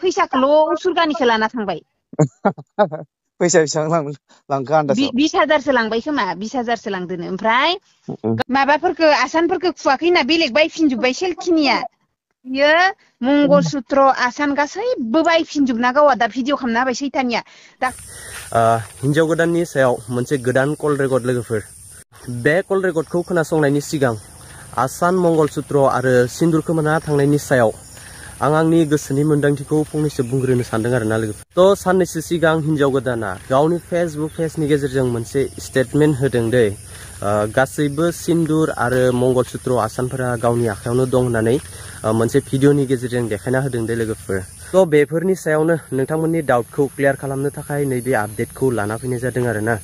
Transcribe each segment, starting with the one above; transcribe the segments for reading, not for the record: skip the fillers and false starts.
फैसाखौल' उसुरगानिखौ लाना थांबाय। फैसा बेसेबां लांखो आन्दाजाव 20,000सो लांबाय खोमा 20,000सो लांदोनो ओमफ्राय माबाफोरखौ आसानफोरखौ खुवाखैना बेलेग बायफिनजोब्बाय सेलखिनिया बियो मंगलसूत्र आसान गासैबो बायफिनजोबना गावा दा भिडिअ खालामना होबाय सैतानिया दा हिनजाव गोदाननि सायाव मोनसे गोदान कल रेकर्ड लोगोफोर बे कल रेकर्डखौ खोनासंनायनि सिगां आसान मंगलसूत्र आरो सिन्दुरखौ मोना थांनायनि सायाव आं आंनि गोसोनि मोन्दांथिखौ फंनैसो बुंग्रोनो सानदों आरोना लोगोफोर थ' साननैसो सिगां हिनजाव गोदाना गावनि फेसबुक पेजनि गेजेरजों मोनसे स्टेटमेन्ट होदों दे गासैबो सिन्दुर आरो मंगलसूत्र आसानफोरा गावनि आखायावनो दं होननानै मोनसे भिडिअनि गेजेरजों देखायना होदों दे लोगोफोर थ' बेफोरनि सायावनो नोंथांमोननि डाउटखौ क्लियार खालामनो थाखाय नैबे आपडेटखौ लाना फैनाय जादों आरोना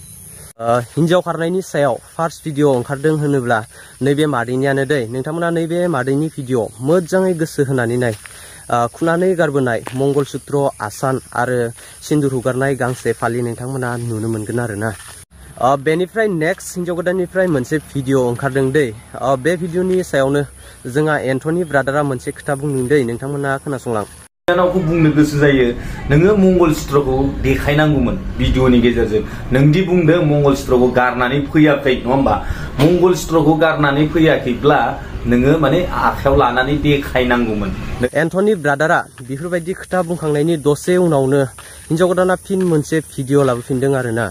हिनजाव खारनायनि सायाव फार्स्ट भिडिअ ओंखारदों होनोब्ला नैबे मादैनियानो दै नोंथांमोना नैबे मादैनि भिडिअ मोजाङै गोसो होनानै नाय खुनानै गारबोनाय मंगलसूत्र आसान आरो सिन्दुर हुगारनाय गांसे फालि नोंथांमोना नुनो मोनगोन आरोना बेनिफ्राय नेक्स्ट हिनजाव गोदाननिफ्राय मोनसे भिडिअ ओंखारदों दै बे भिडिअनि सायावनो जोंहा एन्थनी ब्रादारा मोनसे खोथा बुंदों दै नोंथांमोना खोनासंलां बिनानावखौ बुंनो गोसो जायो नोङो मंगलसूत्रखौ देखायनांगौमोन भिडिअनि गेजेरजों नोंदि बुंदों मंगलसूत्रखौ गारनानै फैयाखै नङा होमबा मंगलसूत्रखौ गारनानै फैयाखैब्ला नोङो माने आखायाव लानानै देखायनांगौमोन एन्थनी ब्रादारा बेफोरबायदि खोथा बुंखांनायनि दसे उनावनो हिनजाव गोदाना फिन मोनसे भिडिअ लाबोफिनदों आरोना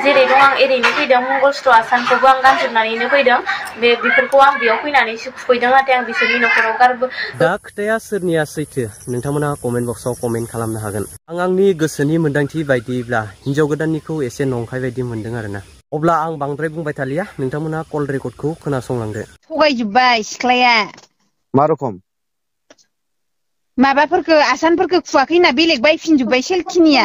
जेरै दं आं एरैनो फैदों मंगलसूत्र आसानखौबो आं गानजोबनानैनो फैदों बेफोरखौ आं बेयाव फैनानैसो खुफैदों नाथाय आं बिसोरनि न'खराव गारबो दा खोथाया सोरनिया सैथो नोंथांमोना कमेन्ट बक्सआव कमेन्ट खालामनो हागोन आं आंनि गोसोनि मोन्दांथि बायदिब्ला हिनजाव गोदाननिखौ एसे नंखाय बायदि मोनदों आरोना अब्ला आं बांद्राय बुंबाय थालिया नोंथांमोना कल रेकर्डखौ खोनासंलांदो थगायजोब्बाय सिख्लाया मा रखम माबाफोरखौ आसानफोरखौ खुवाखैना बेलेग बायफिनजोब्बाय सेलखिनिया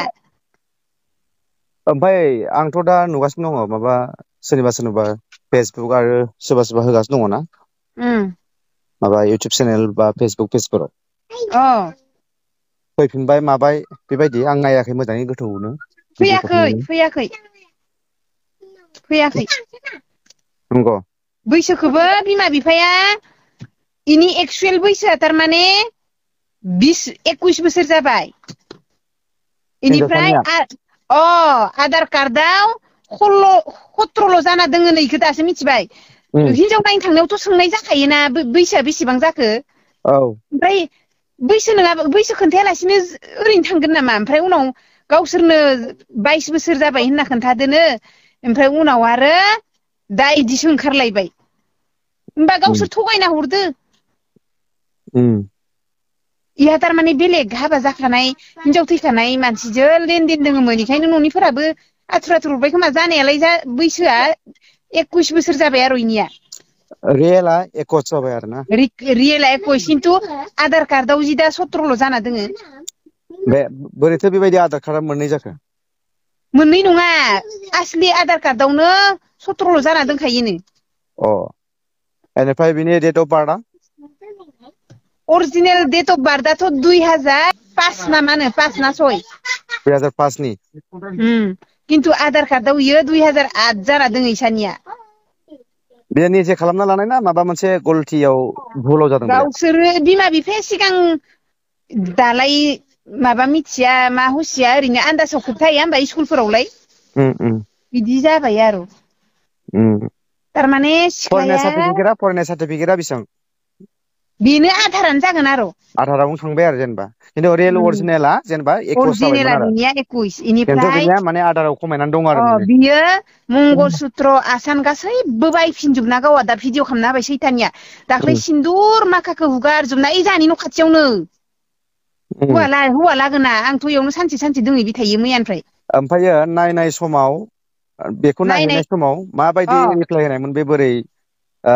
ओमफ्राय आंथ' दा नुगासिनो दङ माबा सोरनिबा फेसबुक आरो सोरबा होगासिनो दङ ना माबा इउटुब चेनेल बा फेसबुक पेजफोराव फैफिनबाय माबाय बेबायदि आं नायाखै मोजाङै गोथौनो फैयाखै नंगौ बैसोखौबो बिमा बिफाया इनि एक्सुएल बैसोआ थारमाने 21 बोसोर जाबाय इनिफ्राय आधार कार्डआव 17 जाना दोङो नै इखो दासो मिथिबाय हिनजाव नायनो थांनायावथ' सोंनाय जाखायोना बैसोआ बेसेबां जाखो ओमफ्राय बैसो नङाबा बैसो खोन्थायालासिनो ओरैनो थांगोन नामा ओमफ्राय उनाव गावसोरनो 22 बोसोर जाबाय होनना खोन्थादोनो ओमफ्राय उनाव आरो दा इदिसो ओंखारलायबाय होमबा गावसोर थगायना हरदो इहा थारमाने बेलेग हाबा जाखानाय हिनजाव थैखानाय मानसिजों लेनदेन दोङोमोन बेखायनो न'निफोराबो आथुर हरबाय खोमा जानायालाय बैसोआ 21 बोसोर जाबाय आरो इनिया रियेला 21 जाबाय आरोना रियेला 21 खिन्थु आधार कार्डआव जि दा 17 जाना दोङो बे बोरैथो बेबायदि आधार कार्डआ मोननै जाखो मोननै नङा आसलि आधार कार्डआवनो 17 जाना दोनखायोनो बेनिफ्राय बिनि डेट अफ बार्थआ अरिजिनेल डेट अफ बार्थआथ' 2005 ना मा होनो 5 ना 6 2005 नि खिन्थु आधार कार्डआव इयो 2008 जाना दोङो इसानिया बे निजे खालामना लानाय ना माबा मोनसे गलथियाव भुलाव जादों गावसोरो बिमा बिफाया सिगां दालाय माबा मिथिया मा हुसिया ओरैनो आन्दासाव खोन्थाया होमबा स्कुलफोरावलाय बिदि जाबाय आरो थारमाने सिख्लाया फरायनाय सार्टिफिकेटआ बेसेबां बेनो आधारानो जागोन आरो आधारावनो थांबाय आरो जेनेबा खिन्थु रियेल अरिजिनेला जेनेबा 21 जाबायमोन आरो बिनिया 21 इनिफ्राय माने आधाराव खमायनानै दं आरो बियो मंगलसूत्र आसान गासैबो बायफिनजोबना गावा दा भिडिअ खालामना होबाय सैतानिया दाख्लै सिन्दुर माखाखौ हुगारजोबना ओइ जाहानि न' खाथियावनो हौवा लागोना आंथ' इयावनो सानसे दोंहैबाय थायो मैयानिफ्राय ओमफ्रायो नायनाय समाव बेखौ नायहैनाय समाव माबायदि रिप्लाय होनायमोन बे बोरै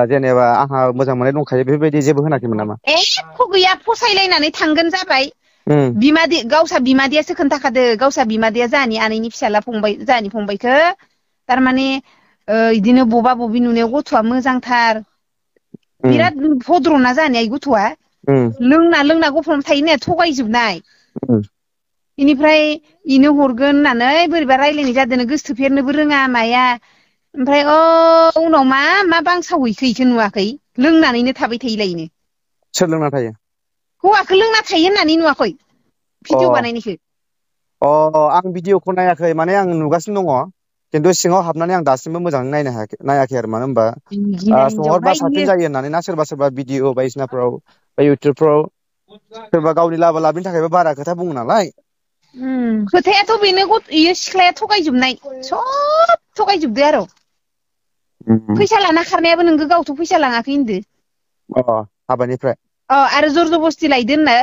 जेनेबा आंहा मोजां मोननाय दंखायो बेफोरबायदि जेबो होनाखैमोन नामा एख' गैया फसायलायनानै थांगोन जाबाय गावसा बिमादैयासो खोन्थाखादो गावसा बिमादैया जाहानि आनैनि फिसाला फंबाय जाहानि फंबायखो थारमाने इदिनो बबा बबि नुनायाव गथ'आ मोजांथार बिराद भद्रना जानाय गथ'आ लोंना गफ'ना थायो थगायजोबनाय इनिफ्राय इनो हरगोन होननानै बोरैबा रायलायनाय जादों गोसोथोफेरनोबो रोङा माया ओमफ्राय उनाव मा बांसावहैखो इखो नुवाखै लोंनानैनो थाबाय थायोलायनो सोर लोंना थायो हौवाखौ लोंना थायो होननानै नुवाखै भिडिअ बानायनायखौ आं भिडिअखौ नायाखै माने आं नुगासिनो दङ खिन्थु सिङाव हाबनानै आं दासिमबो मोजाङै नायाखै आरो मानो होनबा सोंहरबा साबसिन जायो होननानै ना सोरबा भिडिअ बायदिसिनाफ्राव बा इउटुबफ्राव सोरबा गावनि लाबा लाबनि थाखायबो बारा खोथा बुङो नालाय खोथायाथ' बेनो इयो सिख्लाया थगायजोबनाय सब थगायजोबदो आरो फैसा लाना खारनायाबो नोंगो गावथ' फैसा लाङाखै होनदो हाबानिफ्राय आरो जर जबस्ति लायदो होनना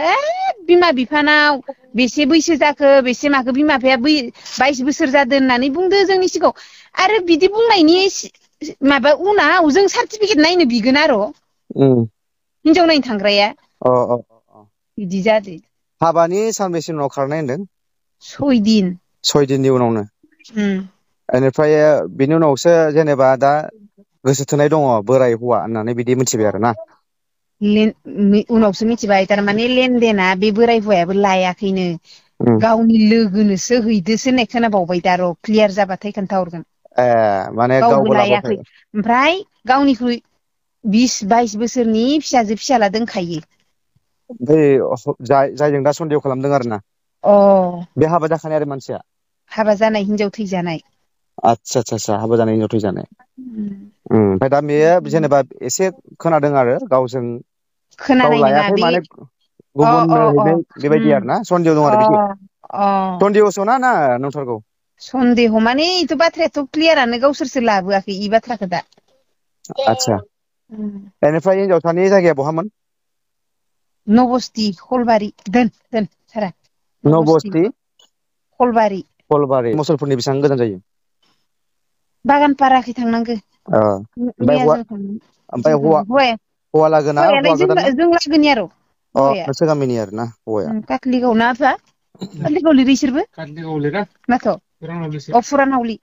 बिमा बिफानाव बेसे बैसो जाखो बेसे माखो बिमा बिफाया 22 बोसोर जादों होननानै बुंदो जोंनि सिगाङाव आरो बिदि बुंनायनि माबा उनाव जों सार्टिफिकेट नायनो बिगोन आरो हिनजाव नायनो थांग्राया बिदि जादो हाबानि सानबेसे उनाव खारनाय होनदों 6 दिन 6 दिननि उनावनो बेनिफ्राय बिनि उनावसो जेनेबा दा गोसो थोनाय दङ बोराय हौवा होननानै बिदि मिथिबाय आरो ना उनावसो मिथिबाय थारमाने लेनदेना बे बोराय हौवायाबो लायाखैनो गावनि लोगोनोसो हैदोसो होननाय खोनाबावबाय दा र' क्लियार जाबाथाय खोन्थाहरगोन माने गावबो लायाखै ओमफ्राय गावनिख्रुइ 20-22 बोसोरनि फिसाला दोनखायो जायजों दा सन्देह खालामदों आरो ना बे हाबा जाखानाय आरो मानसिया हाबा जानाय हिनजाव थैजानाय आतसा हाबा जानाय हिनजाव थैजानाय ओमफ्राय दा बेयो जेनेबा एसे खोनादों आरो गावजों गाव खोनानाय नङा लायाखै बे माने गुबुननो हैनाय बेबायदि आरो ना सन्देह दं आरो बिदि सन्देहसो ना नंथारगौ सन्देह माने इथ' बाथ्रायाथ' क्लियारानो गावसोरसो लाबोआखै इ बाथ्राखौ दा आतसा बेनिफ्राय हिनजावसानि जायगाया बहामोन नबस्ति खलबारि दोन सारा नबस्ति खलबारि मुसलपुरनि बेसेबां गोजान जायो बागानपाराखै थांनांगो मैया जों थांदों हौवा लागोना हौवायालाय हौवा गोदान जों लागोनि आरो नोंसोर गामिनि आरो ना हौवाया काकलिगाव ना आफा काकलिगाव लिरो इसोरबो माथो फुरानावलि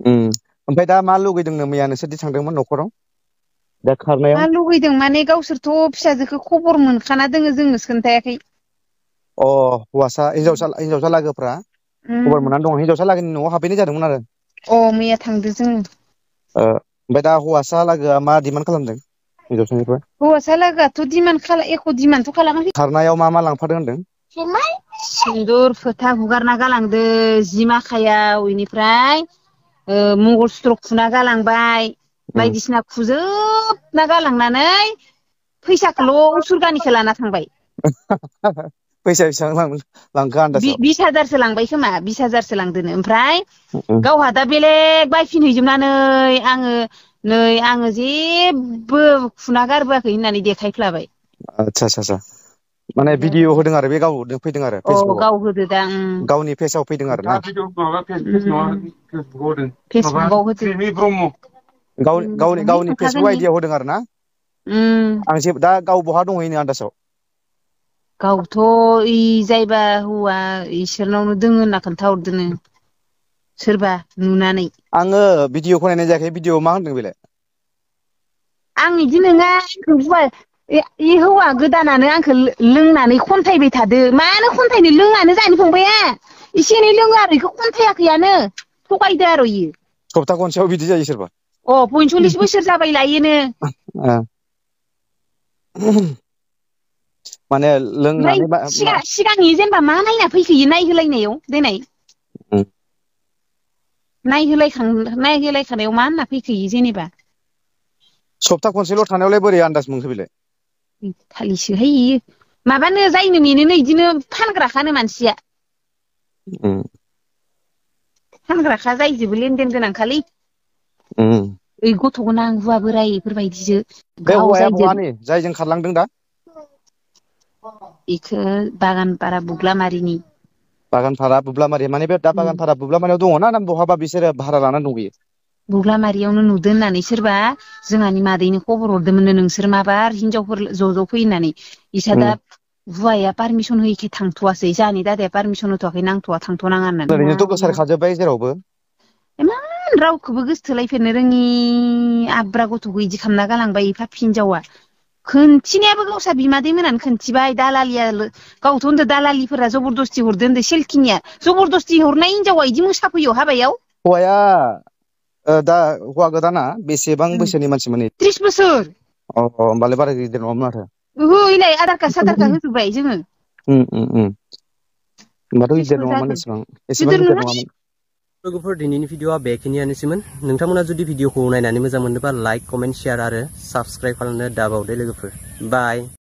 ओमफ्राय दा मा लुगैदोंनो मैया नोंसोरदि थांदोंमोन न'खराव दा खारनायाव मा लुगैदों माने गावसोरथ' फिसाजोखौ खबर मोनखाना दोङो जोंनोसो खोन्थायाखै हौवासा हिनजावसा लागोफ्रा खबर मोननानै दङ हिनजावसा लागोनि न'आव हाबहैनाय जादोंमोन आरो मैया थांदो जोङो ओमफ्राय दा हौवासा लागोआ मा डिमान्ड खालामदों हिनजावसानिफ्राय हौवासा लागोआथ' एख' डिमान्डथ' खालामाखै खारनायाव मा लांफादों होनदों सिन्दुर फोथा हुगारना गालांदो जि माखायाव इनिफ्राय मंगलसूत्र खुना गालांबाय बायदिसिना खुजोबना गालांनानै फैसाखौल' उसुरगानिखौ लाना थांबाय फैसा बेसेबां लांखो आन्दासाव 20,000सो लांबाय खोमा 20,000सो लांदोनो ओमफ्राय गावहा दा बेलेग बायफिनहैजोबनानै आङो जेबो खुना गारबोआखै होननानै देखायफ्लाबाय आतसा माने भिडिअ होदों आरो बे गाव फैदों आरो फेसबुकआव गाव होदो दा गावनि पेजाव फैदों आरो ना फेसबुकआव होदो गावनि फेसबुक आइडियाव होदों आरो ना आं दा गाव बहा दंहैनो आन्दासाव गावथ' जायबा हौवा इसोरनावनो दोङो होनना खोन्थाहरदोनो सोरबा नुनानै आङो भिडिअखौ नायनाय जायाखै भिडिअ मा होनदों बेलाय आं बिदि नङा हौवा गोदानानो आंखौ लोंनानै खन्थायबाय थादो मानो खन्थायनो लोङानो जानो फंबाया एसे एनै लोङो आरो बेखौ खन्थायाखैयानो थगायदो आरो इयो सप्ता खनसेयाव बिदि जायो सोरबा 45 बोसोर जाबाय लायोनो माने लोंनानै सिगांनि जेनेबा मा नायना फैखोयो नायहोलायनायाव देनाय नायहोलायखानायाव मा होनना फैखोयो जेनेबा सप्ता खनसेल' थानायावलाय बोरै आन्दाज मोनखो बेलाय थालिसोहाय इयो माबानो जायनो मेनोनो बिदिनो फानग्राखानो मानसिया फानग्राखा जायजोबो लेनदेन गोनांखालै ओइ गथ' गोनां हौवा बोराय बेफोरबायदिसो बे हौवाया बहानि जायजों खारलांदों दा बेखौ बागानपारा बुग्लामारिनि बागानपारा बुब्लामारि माने बे दा बागानपारा बुब्लामारियाव दङना ना बहाबा बिसोरो भारा लानानै दंहैयो बुग्लामारियावनो नुदों होननानै सोरबा जोंहानि मादैनो खबर हरदोंमोननो नोंसोर माबार हिनजावफोर ज' फै होननानै इसा दा हौवाया पारमिसन होयिखाय थांथ'वासै जोंहानि दादाया पारमिसन होथ'वाखै नांथ'वा थांथ'नाङा होननानै ओरैनोथ' गोसारखाजोब्बाय जेरावबो इमान रावखौबो गोसोथोलायफेरनो रोङि आब्रा गथ'खौ इदि खालामना गालांबाय पापि हिनजावा खोनथिनायाबो गावसा बिमादै मोनानो खोनथिबाय दालालिया गावथ' होनदो दालालिफोरा जबरदस्ति हरदो होनदो सेलखिनिया जबरदस्ति हरनाय हिनजावा इदि मोसाफैयो हाबायाव हौवाया दा हौवा गोदाना बेसेबां बैसोनि मानसिमोन 30 बोसोर होमबालाय बारा गिदिर नङामोन माथो ओहो इलाय आधार कार्ड साधार कार्ड होजोब्बाय जोङो होमबाथ' गिदिर नङामोन एसेबां गिदिर नङामोन। लोगोफोर दिनैनि भिडिअआ बेखिनियानोसैमोन। नोंथांमोना जुदि भिडिअखौ नायनानै मोजां मोनदोंबा लाइक कमेन्ट शेयार आरो साबस्क्राइब खालामनो दाबावदो लोगोफोर। बाय।